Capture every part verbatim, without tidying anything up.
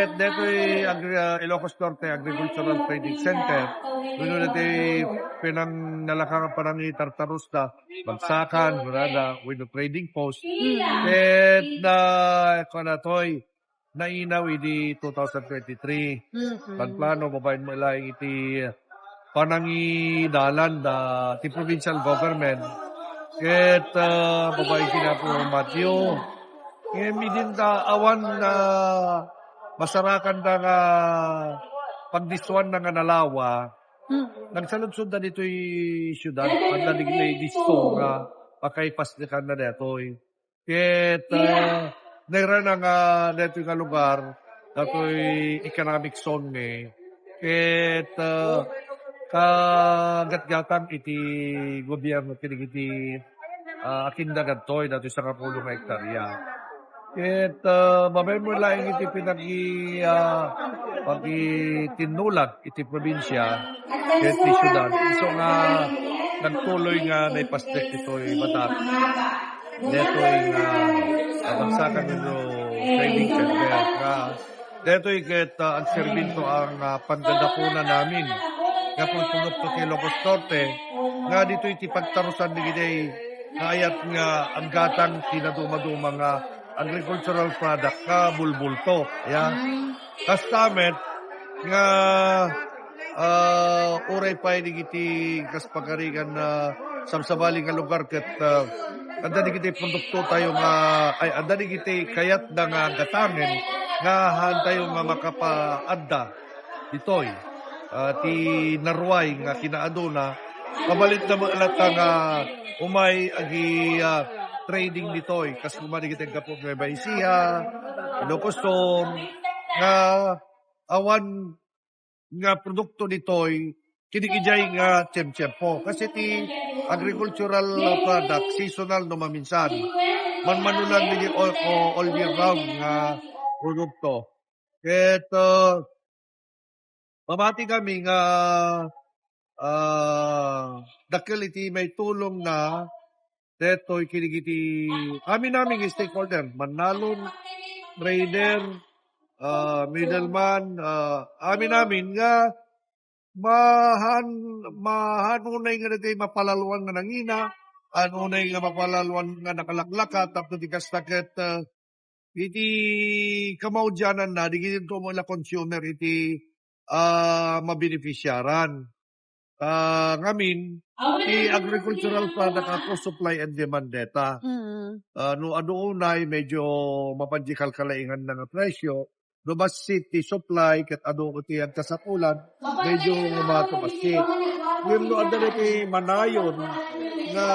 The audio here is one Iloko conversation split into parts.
Ket detoy Agri-, ah, Ilocos Norte Agricultural Trading Center, wenno detoy pinangnalaka nga panangitartarusda, bagsakan, kunada, wenno trading post. Ket na, kunatoy, nainaw idi two thousand twenty-three. Mhm. Pagplano, babaen met laeng iti panangidalan da ti provincial government. Ket, ah, babaen ken ni Apo Matthew. Ngem idin ta awan na masarakan da nga pagdistoan na nga nalawa, Mm. nagsaludsod da ditoy siudad, adda digiti disto nga pakaipastekanna detoy. Ket, ah, nairana nga detoy nga lugar, datoy economic zone ni. Ket, ah, kagatgatang iti gobierno ket dagiti, ah, akinda datoy, datoy sangapulo nga hektarya. Ket, ah, babaen met laeng iti pinagi-, ah, pagitinnulag iti probinsia ket ti siudad. Isu nga nagtuloy nga naipasdek ditoy Batak. Detoy nga, ah, bagsakan wenno trading center nga detoy ket, ah, agserbinto ang, ah, pangdadapunan amin nga produkto ti Ilocos Norte nga ditoy ti pagtarusan dagiti nga ayat nga aggatang ti nadumaduma nga agricultural product nga bulbulto, ya. Kasta met nga, ah, uray pay dagiti kas pagarigan nga sabsabali nga lugar ket, ah, adda dagiti produktotayo nga, ay, adda dagiti kayatda nga gatangen nga haantayo nga makapaadda ditoy, ah, ti naruay nga kinaaduna. Mabalinda met latta nga umay agi, ah, trading ditoy. Kas koma dagiti aggapu Nueva Ecija, Ilocos Sur, nga awan nga produkto ditoy, kinikidiay nga tiyemtiyempo. Kasi ti agricultural, ah, product, seasonal no maminsan. Manmanulan dagiti all, all, all year round nga produkto. Ket, ah, mabati kami nga, ah, dakkel iti maitulongna detoy kadagiti amin-amin nga stakeholder, mannalon, trader, ah, middleman, ah, amin-amin nga mahan-, mahan unay nga dagiti mapalaluan nga nangina, han unay nga mapalaluan nga nakalaklaka, tapno ti kasta ket, ah, iti kamaudiananna, dagiti met la consumer iti, ah, mabenefisiaran. Ah, ngamin, ti agricultural product, Apo, supply and demand deta. Mm. Ah, no adu unay, medyo mapandikalkalaingan na nga presyo. No bassit ti supply, ket adu ti agkasapulan, medyo mato bassit. Ngem no adda dagiti manayon nga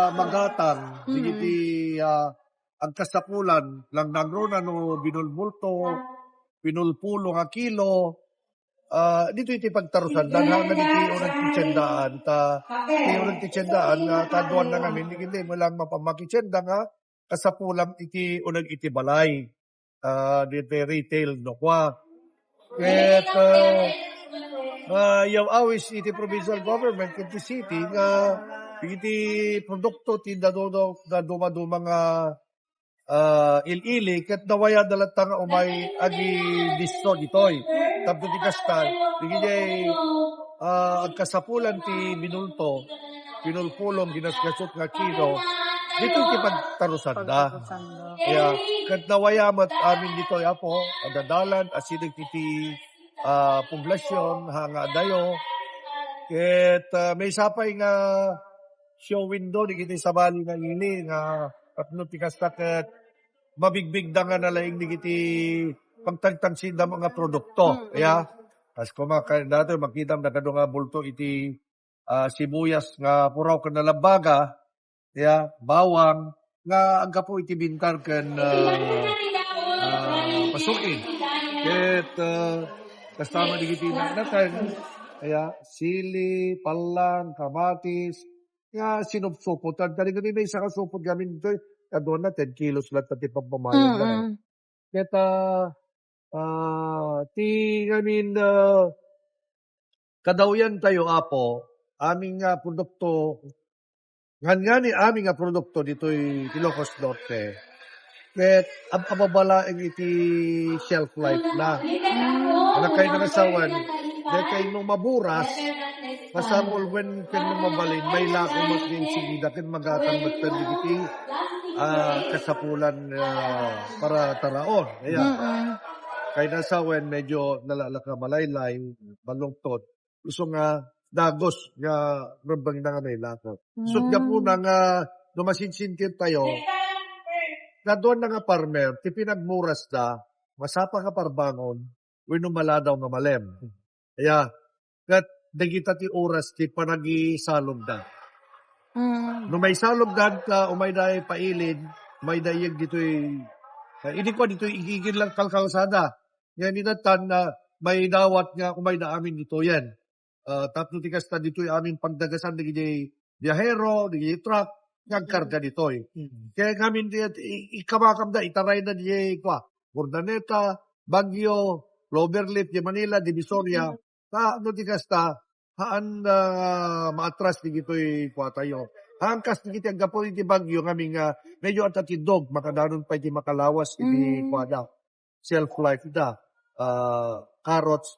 magatang, Mm. dagiti, ah, agkasapulan, lang nangruna no binulbulto, pinulpulo nga kilo, ah, ditoy ti pagtarusanda, nga ditoy uneg ti tiendaan, ta, ti uneg ti tiendaan, nga kaduan na ngamin, di, di mo lang mapamakitienda nga kasapulan iti uneg iti balay, ah, ditoy retail, no, kwa. Ket, ah, nga yaw-awis iti provincial government, ket ti city, nga iti produkto ti dadu-, daduma-duma nga ah, il-ili, ket nawayada latta nga umay agi disto ditoy. Tapno ti kasta, dagiti, ah, agkasapulan ti binulto, pinulpulong, ginasgasut nga kilo, ditoy ti pagtarusanda. Pagtarusanda. Ya, ket nawaya met amin ditoy, Apo, adadalan, asideg iti, ah, poblasion, ha, nga adayo. Ket, ah, maysa pay nga show window, dagiti sabali nga ili, nga tapno ti kasta ket mabigbigda nga nalaing dagiti pagtangtangsit da nga produkto. Mm, ya. Mm. Kas koma ka-, dati makitam na kado nga bulto iti, ah, sibuyas nga puraw ken nalabaga, ya, bawang, nga aggapu iti bintar ken, ah, ah, pasuki. Ket, ah, kasta met dagiti natnaten, ya, sili, pallang, kamatis, nga sinupsupot. Ket kadi, kadi maysa nga supot ngamin ditoy, kaduana, ten kilos latta ti pampamayam na. Mm-mm. Ket, ah, ah, ti ngamin, ah, kadawyan tayo, Apo, amin nga produkto, ngan-, ngani amin nga produkto ditoy Ilocos Norte. Ket ab-, ababa laeng iti shelf life na. Anak kayo nga sawen, dahil kayo no maburas, masapul wen ken no mabalin, may lako met din sigida, ken magatang met pen dagiti, ah, kasapulan, ah, para taraon. Ayan. Mm-mm. Kay nasawen, medyo nalalaka malaylay, malungtot. Isu nga dagos nga rebbengna nga may lako. So, Mm. gapuna nga no masinsinti tayo, kaduan na nga farmer, ti pinagmuras da, masapa nga parbangon, wenno maladaw nga malem. Kaya, ket dagita ti oras ti panagisalubda. Mm. No maisalubdan ka, umayda ay pailid, umayda iyag ditoy, ah, idi ko ditoy igigil lang kalkalsada. Nga ni datan na may dawat nga umayda amin ditoyen. Ah, tapno ti kasta ditoy amin pagdagasan dagiti biahero, dagiti truck, nga agkarga ditoy. Mm. Kaya ngamin ti, i-, ikamakam da, itaray na di, kwa, Urdaneta, Baguio, Cloverleaf, di Manila, Divisoria. Mm. Ta, no ti kasta, haan, ah, maatras di gitoy kwa tayo. Haan kas di kiti aggapu iti Baguio, ngamin nga, medyo ata ti dog, makadanon pa iti makalawas iti Mm. kwa da. Shelf life da, ah, carrots,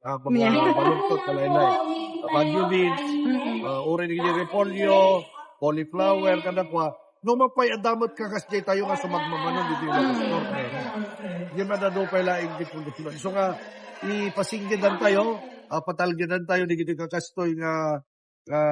ah, mga Yeah. baluktot, kalaylay. Baguio beans, Mm-mm. ah, uray dagiti repolyo, cauliflower, kadakwa. No mapay-adda met kakas daytayo nga sumagmamano ditoy Mm. Ilocos Norte. Di madado pay laing di produksyon. So nga, ipasinggidan tayo, ah, patalgidan tayo dagiti kakastoy nga, ah,